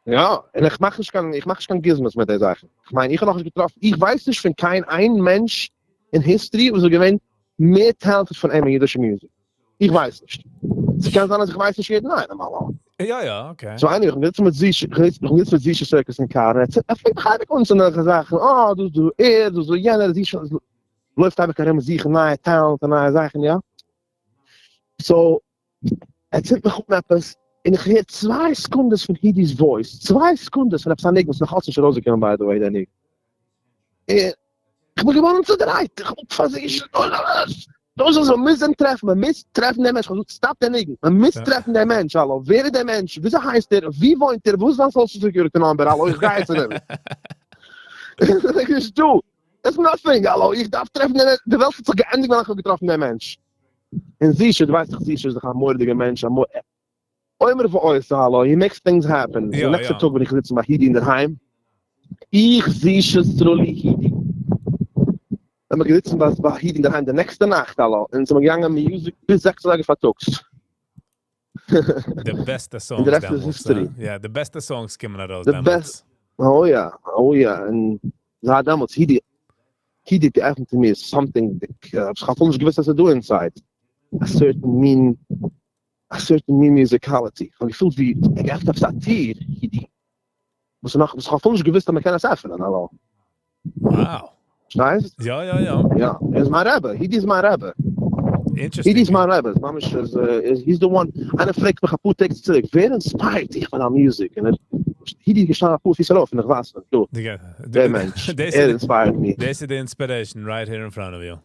יא, און איך מאך נישט קיין גוזמאות מיט די זאכן. איך מיין, איך האב נאך נישט געטראפן, איך ווייס נישט פון קיין איין מענטש אין history, וואס איז געווען מער talented פון אים אין אידישע music. איך ווייס נישט. עס קען זיין, אז איך ווייס נישט יעדן איינעם, אבער. Ja, okay. So anyway, איך בין יעצט מיט Zisha, איך בין יעצט מיט Zisha Circus אין car, און ער פרעגט מיך אייביג אן אזעלכע זאכן, oh, דו, ער, דו, יענער, Zisha, לויפט אייביג ארום זוכן נייע talent און נייע זאכן, יא. So, ער צינדט מיך אן עפעס, און איך הער 2 סעקונדעס פון Hidi's voice, 2 סעקונדעס פון עפעס א ניגון, וואס נאך אלץ נישט ארויסגעקומען, by the way, דער ניגון. און איך בין געווארן צעדרייט, איך האב פאר זיך, דאס איז, מען מוז אים טרעפן, מען מוז טרעפן דעם מענטש. איך האב געזאגט, stop דער ניגון, מען מוז טרעפן דעם מענטש. האלא, ווער איז דער מענטש? וויאזוי הייסט ער? וואו וואוינט ער? וואס איז זיין social security number? האלא, איך גיי צו דעם. נישט דא. It's nothing, האלא, איך דארף טרעפן דעם מענטש. די וועלט האט זיך געענדיגט ווען איך האב געטראפן דעם מענטש. און זישע, דו ווייסט דאך, זישע איז דאך א מורא'דיגער מענטש, א אומר ועושה, האלא, he makes things happen. די נעקסטע טאג בין איך געזיצן ביי הידי אינדערהיים, איך, זישע, סרולי, הידי. זענען מיר געזיצן ביי הידי אינדערהיים די נעקסטע נאכט, האלא, און זענען מיר געגאנגען music ביז 6 אזייגער פארטאגס. די בעסטע songs דעמאלטס, יא, די בעסטע songs קומען ארויס דעמאלטס. Oh יא, oh יא, און זייט דעמאלטס, הידי, הידי האט געעפנט אין מיר something, איך האב אפילו נישט געוואוסט אז ס'איז דא inside, א certain מין, א certain מין musicality. איך האב געפילט ווי ער געעפנט עפעס א טיר, הידי, וואס נאך, וואס איך האב אפילו נישט געוואוסט אז מ'קען עס עפענען, האלא. Wow. פארשטייסט? יא, יא, יא. יא, ער איז מיין רבי, הידי איז מיין רבי. Interesting. הידי איז מיין רבי, ממש איז, he's the one. איינער פרעגט מיך אפאר טעג צוריק, ווער inspire ט דיך פאר דיין music? און ער, הידי איז געשטאנען אפאר פיס ארויף און איך ווייס נישט, דא, דער מענטש, ער inspire ט מיר. דאס איז די inspiration right here in front of you.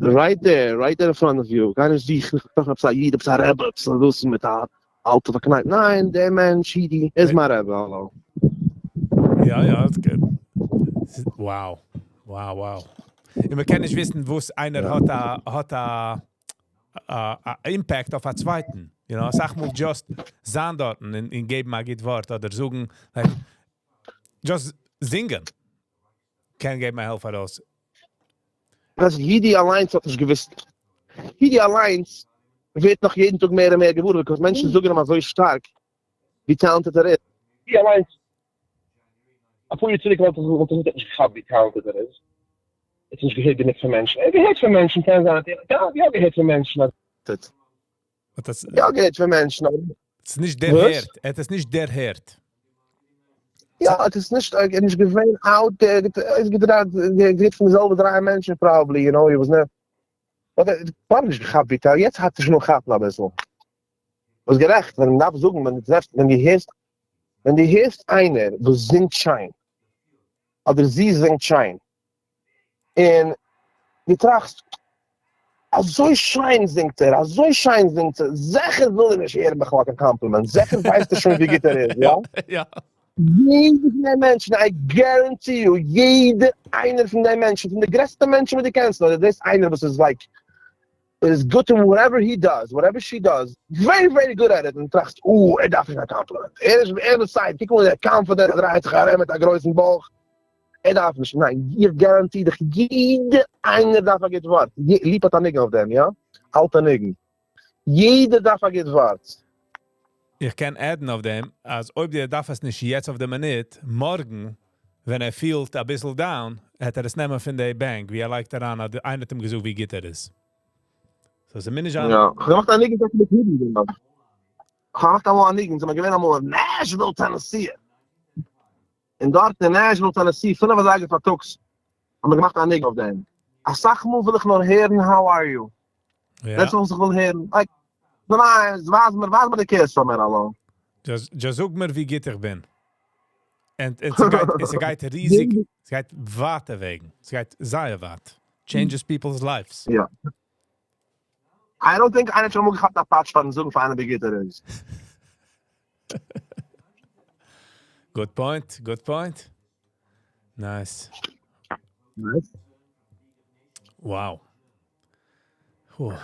Right there, right there in front of you. גיי נישט זוכן, איך טראכט עפעס א איד, עפעס א רבי, עפעס א דאס מיט א אלטע פארקנייט. ניין, דער מענטש, הידי, ער איז מיין רבי, האלא. יא, יא, that's good. Wow. Wow. און מען קען נישט וויסן, וואס איינער האט א impact אויף א צווייטן. אסאך מאל just זיין דארטן און געבן א גוט ווארט אדער זאגן, like, just זינגען קען געבן א העלף ארויס. אז הידי אליינס האט נישט געוואוסט. הידי אליינס ווערט נאך יעדן טאג מער און מער געוואר, because מענטשן זאגן אים אזוי שטארק, ווי talented ער איז. הידי אליינס, אפאר יאר צוריק וואלט ער נישט געכאפט ווי talented ער איז. ער האט נישט געהערט גענוג פון מענטשן. ער האט געהערט פון מענטשן, קען זיין, ער האט יא געהערט פון מענטשן. יא געהערט פון מענטשן. עס איז נישט דערהערט. ער האט עס נישט דערהערט. יא, עס איז נישט, ער איז נישט געווען out there, ער איז געדרייט, געהערט פון די זעלבע דריי מענטשן probably, he was never, but ער האט נישט געכאפט ווי talented, יעצט האט ער שוין כאפן אביסל. וואס גערעכט, ווען מען דארף זאגן, ווען דו טרעפסט, ווען דו הערסט, ווען דו הערסט איינער וואס זינגט שיין, אדער זי זינגט שיין, און דו טראכסט, אזוי שיין זינגט ער, אזוי שיין זינגט ער, זיכער וויל ער נישט הערן בכלל קיין קאמפלימענט, זיכער ווייסט ער שוין ווי גוט ער איז, יא? יא. יעדער פון די מענטשן, I guarantee you, יעדער איינער פון די מענטשן, פון די גרעסטע מענטשן וואס דו קענסט, אדער דאס איינער וואס איז like, is good in whatever he does, whatever she does, very, very good at it, און טראכסט, oh, ער דארף נישט קיין קאמפלימענט. ער איז, ער איז side, קוק אן, ער confident, ער דרייט זיך ארום מיט א גרויסן בויך. ער דארף נישט, ניין, איך guarantee דיך, יעדער איינער דארף א גוט ווארט. ליפא האט א ניגון אויף דעם, יא? אלטע ניגון. יעדער דארף א גוט ווארט. איך קען add ן אויף דעם, אז אויב דער דארף עס נישט יעצט אויף די מינוט, מארגן, ווען ער פילט א ביסל down, וועט ער עס נעמען פון די באנק, ווי ער לייגט אריין, האט איינער האט אים געזאגט, ווי גוט ער איז. So, זיי מיר נישט אן. יא, איך האב געמאכט א ניגון טאקע מיט הידי, דעם. איך האב געמאכט אמאל א ניגון, זענען מיר געווען אמאל אין Nashville, Tennessee. און דארט אין Nashville, Tennessee, 5 אזייגער פארטאגס, האבן מיר געמאכט א ניגון אויף דעם. אסאך מאל וויל איך נאר הערן, how are you? דאס וואס איך וויל הערן. Like, ניין, ווייז מיר די קערסט פאר מיר, האלא. Just זאג מיר, ווי גוט איך בין. און עס גייט ריזיג, עס גייט ווייטע וועגן. עס גייט זייער ווייט. Changes people's lives. יא. I don't think איינער האט שוין אמאל געכאפט א פאטש פארן זאגן פאר איינער ווי גוט ער איז. Good point, good point. Nice. Nice. Wow. Puh.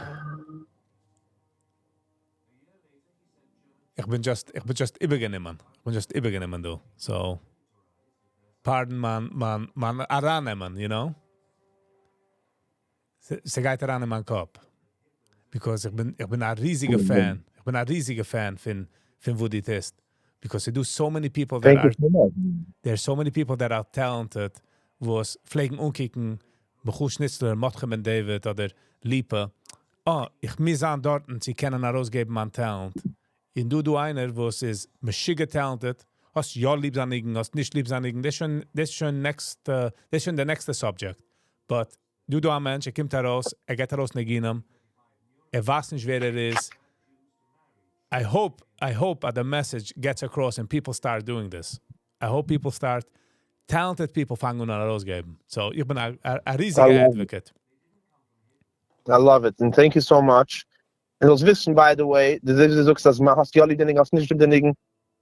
איך בין just איבערגענומען. איך בין just איבערגענומען, דו. So, pardon מיין ארייננעמען, you know? ס'גייט אריין אין מיין קאפ. Because איך בין א ריזיגער fan. איך בין א ריזיגער fan פון וואס דו טוסט. Because there do so many people that Thank you are so much. There are so many people that are talented, וואס פלעגן אנקוקן, מיכאל שניצלער, מרדכי בן דוד אדער ליפא. אה, איך מוז זיין דארטן, צו קענען ארויסגעבן מיין talent. און דא איינער, וואס איז משוגע talented, האסט יא ליב זיין ניגון, האסט נישט ליב זיין ניגון, דאס איז שוין next, דאס איז שוין דער נעקסטע subject. But דא א מענטש, ער קומט ארויס, ער געבט ארויס ניגונים, ער ווייסט נישט ווער ער איז. I hope that the message gets across and people start doing this. I hope people start, talented people פאנגען אן ארויסגעבן. So, איך בין א ריזיגער I love advocate. I love it. And thank you so much. און זאלסט וויסן, by the way, דו זאגסט אז מען האסט יא ליב די ניגון, האסט נישט ליב די ניגון.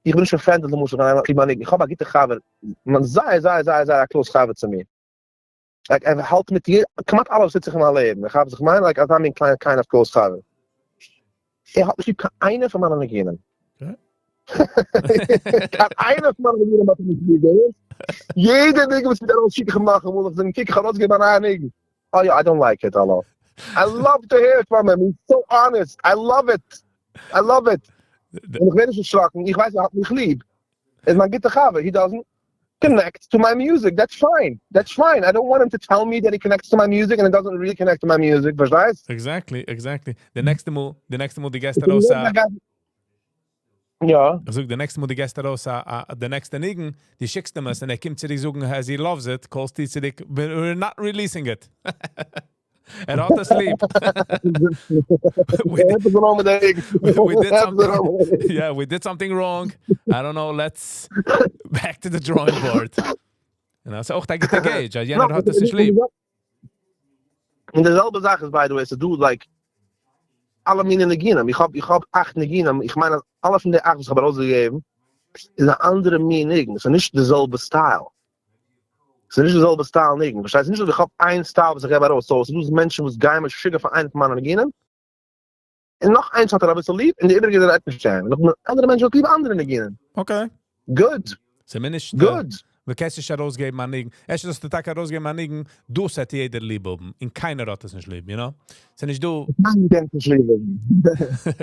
איך בין נישט offended, למשל, ווען איינער האט ליב מיין ניגון. איך האב א גוטע חבר, מיין זייער, זייער, זייער, זייער א close חבר צו מיר. Like, ער האלט מיט כמעט אלעס וואס טוט זיך אין מיין לעבן. איך האב זיך מיין, like, אזא מין קליינע kind of close חבר. ער האט נישט ליב קיין איינער פון מיינע ניגונים. קיין איינער פון מיינע ניגונים האט ער נישט ליב געהערט. יעדע ניגון וואס מיר ארויסשיק איך אים נאכאמאל, איך זאג אים, קוק, איך האב ארויסגעגעבן א נייע ניגון. "Oh yeah, I don't like it, hello." I love to hear it from him. He's so honest. I love it. I love it. און איך ווער נישט דערשראקן. איך ווייס, ער האט מיך ליב. ער איז מיין גוטער חבר. He doesn't connect to my music. That's fine. That's fine. I don't want him to tell me that he connects to my music and it doesn't really connect to my music. פארשטייסט? Exactly. די נעקסטע מאל דו געבסט ארויס, איך זאג, די נעקסטע מאל דו געבסט ארויס די נעקסטע ניגון, דו שיקסט אים עס און ער קומט צו דיר זאגן, אז he loves it, call סטו צוריק, "We're not releasing it. ער האט עס ליב." We did something. Yeah, we did something wrong. I don't know. Let's back to the drawing board. So אויך א גוטע gauge. יענער האט עס נישט ליב. און די זעלבע זאך איז, by the way, ס'דא, like, אלע מיינע ניגונים. איך האב אכט ניגונים. איך מיין, אלע פון די אכט, וואס איך האב ארויסגעגעבן, איז אן אנדערע מין ניגון. עס איז נישט די זעלבע style. עס איז נישט די זעלבע style ניגון. פארשטייסט נישט, אז איך האב איין style, וואס איך געב ארויס. So, ס'דא מענטשן, וואס גייען משוגע פאר איינע פון מיינע ניגונים. און נאך איינס האט ער א ביסל ליב, און די איבעריגע זענען נישט שיין. נאך אנדערע מענטשן האבן ליב אנדערע ניגונים. Good. צומינדעסט, Good. דו קענסט נישט ארויסגעבן א ניגון. ערשט דאס טאג ארויסגעבן א ניגון, דאס וועט יעדער ליב האבן. און קיינער האט עס נישט ליב, you know? ס'איז נישט דו. ניין, קענסט נישט ליב האבן.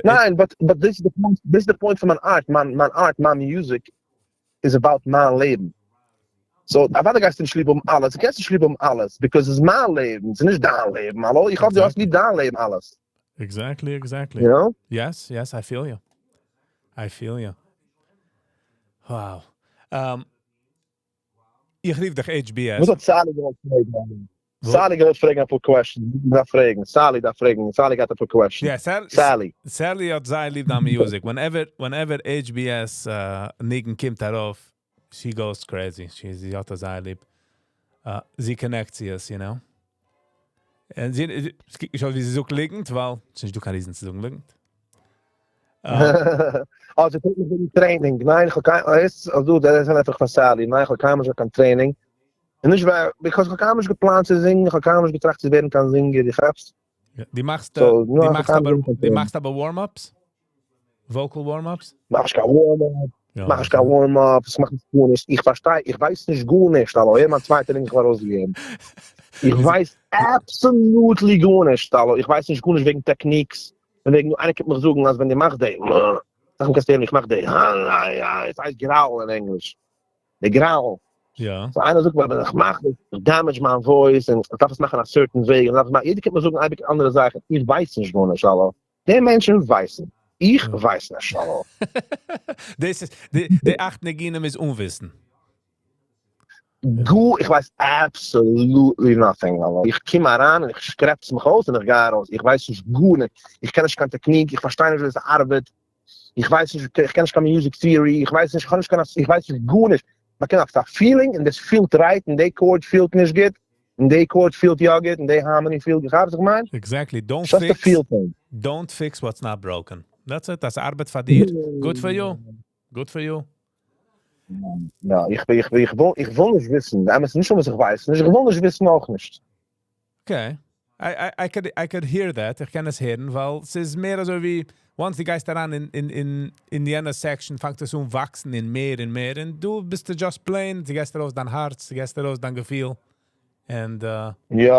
ניין, but this is the point, this is the point פון מיין art. מיין art, מיין music is about מיין לעבן. So, אוודאי גייסטו נישט ליב האבן אלעס. דו קענסט נישט ליב האבן אלעס, because עס איז מיין לעבן, עס איז נישט דיין לעבן. האלא, איך האף, דו האסט ליב דיין לעבן אלעס. Exactly. You know? Yes, I feel you. I feel you. Wow. איך רוף דיך HBS. וואס האט Sally געוואלט פרעגן? Sally געוואלט פרעגן א פאר questions. דארף פרעגן. Sally דארף פרעגן. Sally got a פאר questions. Yeah, Sally, Sally. Sally האט זייער ליב דיין music. Whenever HBS ניגון קומט ארויף, she goes crazy. זי האט עס זייער ליב. זי connect צו עס. און זי, עס קוקט נישט אויס ווי זי זאגט ליגנט, ווייל עס איז נישט דא קיין reason צו זאגן ליגנט. אלזא, איך בין training. ניין, איך האב קיין, עס, אלזא, דאס איז איינפאך פון Sally. ניין, איך האב קיינמאל נישט קיין training. און נישט ווייל, because איך האב קיינמאל נישט געפלאנט צו זינגען, איך האב קיינמאל נישט געטראכט צו ווערן קיין זינגער, איך האב'ס. יא, דו מאכסט, So, דו יא, מאכסט איך אבער, האב קיין דו training. מאכסט אבער warm-ups? Vocal warm-ups? מאך איך קיין warm-up, מאך איך קיין warm-ups, מאך איך גארנישט. איך פארשטיי, איך ווייס נישט גארנישט, האלא. הער מיין צווייטע ניגון איך האב ארויסגעגעבן. איך ווייס absolutely גארנישט, האלא. איך ווייס נישט גארנישט וועגן techniques. און וועגן, איינער קומט מיך זאגן, אז ווען דו מאכסט די, זאג קענסטו הערן, איך מאך די, עס הייסט growl אין ענגליש. די growl. So איינער זאגט מיר, ווען איך מאך דאס, איך damage מיין voice, און איך דארף עס מאכן a certain way, און דארף עס מאכן, יעדער קומט מיר זאגן אייביג אנדערע זאכן. איך ווייס נישט גארנישט, האלא. די מענטשן ווייסן. איך ווייס נישט, האלא. דאס איז, די אכט ניגונים איז אומוויסן. איך ווייס absolutely nothing. האלא. איך קום אריין און איך סקרעפץ מיך אויס און איך גיי ארויס. איך ווייס נישט גארנישט. איך קען נישט קיין technique, איך פארשטיי נישט ווי עס ארבעט. איך ווייס נישט, איך קען נישט קיין music theory, איך ווייס נישט, איך האב נישט קיין, איך ווייס נישט גארנישט. מען קען אויף א feeling און דאס פילט right און די chord פילט נישט גוט און די chord פילט יא גוט און די harmony פילט גוט. וואס איך מיין? Exactly. Don't Just a fix, feel thing. Don't fix what's not broken. That's it. דאס ארבעט פאר דיר. Good for you. Good for you. יא, איך וויל נישט וויסן. אמת נישט, וואס איך ווייס. נישט, איך וויל נישט וויסן אויך נישט. Okay. I could hear that. איך קען עס הערן, ווייל עס איז מער אזוי ווי, once דו גייסט אריין אין די אנדערע section, פאנגט עס אן וואקסן אין מער און מער, און דו ביסט just plain, דו געבסט ארויס דיין הארץ, דו געבסט ארויס דיין געפיל. And, יא.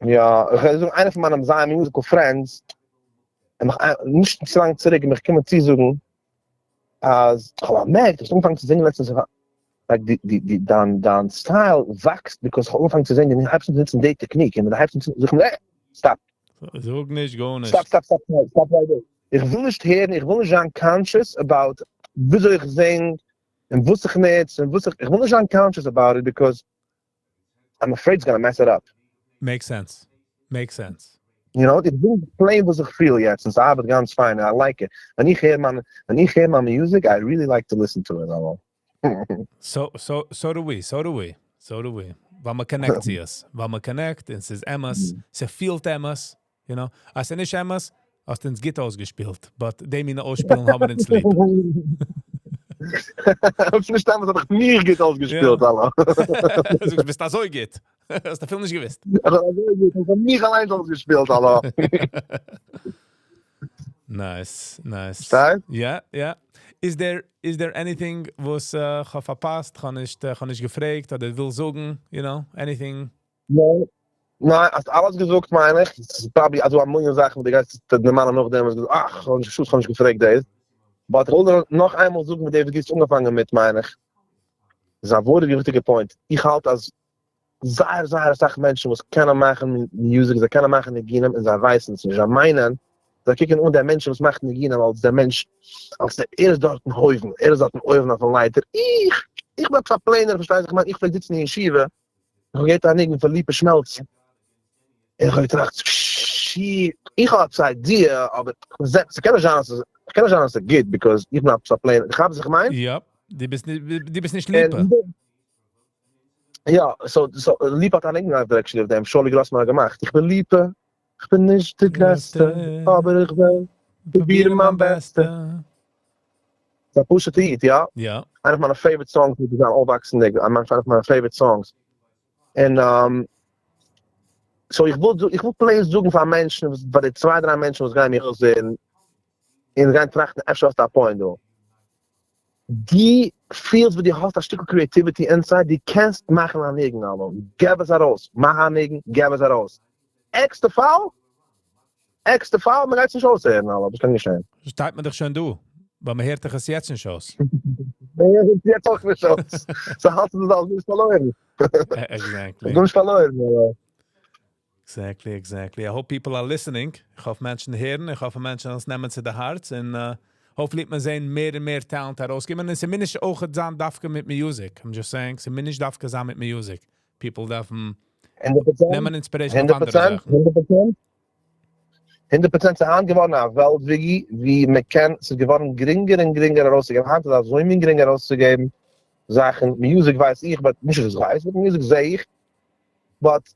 איך וועל זאגן, איינער פון מיינע זייער musical friends, און נאך נישט צו לאנג צוריק, מיך קומען צו זאגן, אז איך האב באמערקט, איך האב אנגעפאנגען צו זינגען לעצטנס, like די דיין style וואקסט, because איך האב אנגעפאנגען צו זינגען, איך הייב אן צו נוצן די technique, און דו הייבסט אן צו זאגן, stop. זאג נישט, גארנישט. Stop, stop, stop, stop, stop right there. איך וויל נישט הערן, איך וויל נישט זיין conscious about וויאזוי איך זינג און וואס איך נוץ און וואס איך וויל נישט זיין conscious about it because I'm afraid it's gonna mess it up. Makes sense. Makes sense. איך וויל plain וואס איך פיל יעצט, און עס ארבעט גאנץ פיין, I like it. ווען איך הער מיין music, I really like to listen to it. So do we. So do we. So do we. ווייל מען connect צו עס. ווייל מען connect, און ס'איז אמת, ס'פילט אמת. אז ס'איז נישט אמת, האסטו אונז גוט אויסגעשפילט. But די מינע אויסשפילן האבן אונז ליב. אויב ס'איז נישט אמת, האב איך מיך גוט אויסגעשפילט, אלע. זאגסט, ביסט אזוי גוט. האסט אפילו נישט געוואוסט. אזוי גוט, איך האב מיך אליין אויסגעשפילט, אלע. Nice. שטארק? Yeah. Is there anything וואס איך האב פארפאסט, איך האב נישט געפרעגט אדער וויל זאגן, anything? ניין, האסט אלעס געזאגט, מיין איך. עס איז probably אזא מיליאן זאכן, וואס דו גייסט דער מאן נאך דעם, וואס אך, איך האב נישט, איך האב נישט געפרעגט דאס. But איך וויל נאך איינמאל זאגן, מיט דעם וואס דו אנגעפאנגען מיט, מיין איך. דאס איז א וואויל וויכטיגע point. איך האלט אז זייער, זייער א סאך מענטשן, וואס קענען מאכן music, זיי קענען מאכן ניגונים, און זיי ווייסן עס נישט. זיי מיינען, זיי קוקן אן דער מענטש, וואס מאכט ניגונים, אלס דער מענטש, אלס דער, ער איז דארט אויבן, ער איז דארט אויבן אויפן לייטער. איך בין א plain ער, פארשטייסט? איך מיין, איך פלעג זיצן אין ישיבה, איך האב געהערט א ניגון פון ליפא שמעלצער. איך האב געטראכט, shit, איך האב אן idea, אבער ס'קען נישט זיין, אז ס'קען נישט זיין, אז ס'איז גוט, because איך בין א plain ער. איך האב זיך מיין. Ja, דו ביסט נישט ליפא. יא, so, ליפא האט א ניגון actually אויף דעם, שולי גראסמאן האט געמאכט. איך בין ליפא, איך בין נישט דער גרעסטע, אבער איך וויל פרובירן מיין בעסטע. ס'איז א פשוטע hit, יא? יא. איינע פון מיינע favorite songs, וואס איז אויפוואקסן, איינע פון מיינע favorite songs. And so איך וויל please זאגן פאר מענטשן, פאר די צוויי, דריי מענטשן, וואס גייען מיך זען, און גייען טראכטן, אפשר האסטו א point דא. דו פילסט ווי דו האסט א שטיקל creativity inside, דו קענסט מאכן א ניגון, אלע. געב עס ארויס. מאך א ניגון, געב עס ארויס. ערגסטע פאל, ערגסטע פאל, מען גייט עס נישט אויסהערן, אלע. דאס קען געשען. שטייט מען דאך שוין דא. ווייל מען הערט דאך עס יעצט נישט אויס. מען הערט עס יעצט אויך נישט אויס. So האסטו דאס אלעס נישט פארלוירן. Exactly. נישט פארלוירן, יא. Exactly. I hope people are listening. איך האף מענטשן הערן, איך האף מענטשן עס נעמען צו די הארץ און hopefully מען זען מער און מער talent ארויסקומען. און ס'מוז נישט אויך זיין דווקא מיט music. I'm just saying, ס'מוז נישט דווקא זיין מיט music. People דארפן 100%. נעמען inspiration אויף אנדערע 100%, זאכן. 100%. 100% ס'איז היינט געווארן א וועלט ווי, ווי מען קען, ס'איז געווארן גרינגער און גרינגער ארויסצוגעבן. היינט איז אזוי מין גרינגער ארויסצוגעבן זאכן. Music ווייס איך, but נישט איך ווייס, but music זע איך. But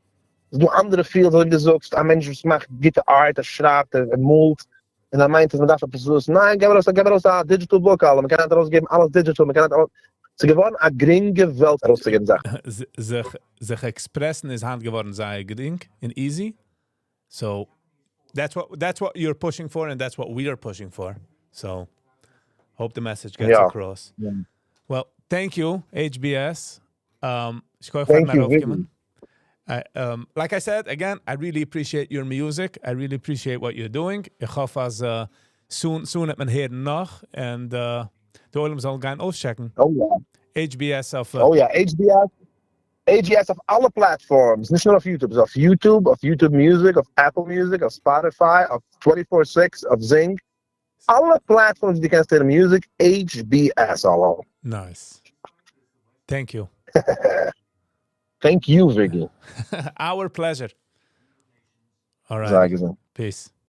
ס'איז דא אנדערע fields, ווי דו זאגסט, א מענטש וואס מאכט גוטע art, ער שרייבט, ער מאלט, און ער מיינט, אז מען דארף עפעס וואס. ניין, געב ארויס, געב ארויס א digital book, אלע. מען קען היינט ארויסגעבן אלעס digital, מען קען היינט אלעס. ס'איז געווארן א גרינגע וועלט ארויסצוגעבן זאכן. זיך express ן איז היינט געווארן זייער גרינג און easy. So that's what you're pushing for and that's what we are pushing for. So hope the message gets across. Well, thank you, HBS. שכוח Thank פארן you, ארויפקומען. Like I said, again, I really appreciate your music. I really appreciate what you're doing. איך האף אז soon, soon וועט מען הערן נאך and דער עולם זאל גיין אויסטשעקן. Oh yeah. HBS אויף Oh yeah, HBS. HBS אויף אלע platforms, נישט נאר אויף YouTube, אויף YouTube, אויף YouTube Music, אויף Apple Music, אויף Spotify, אויף 24/6, אויף Zing. אלע platforms, דו קענסט הערן music, HBS all over. Nice. Thank you. Thank you, Viggy. Our pleasure. All right. זיי געזונט. Peace.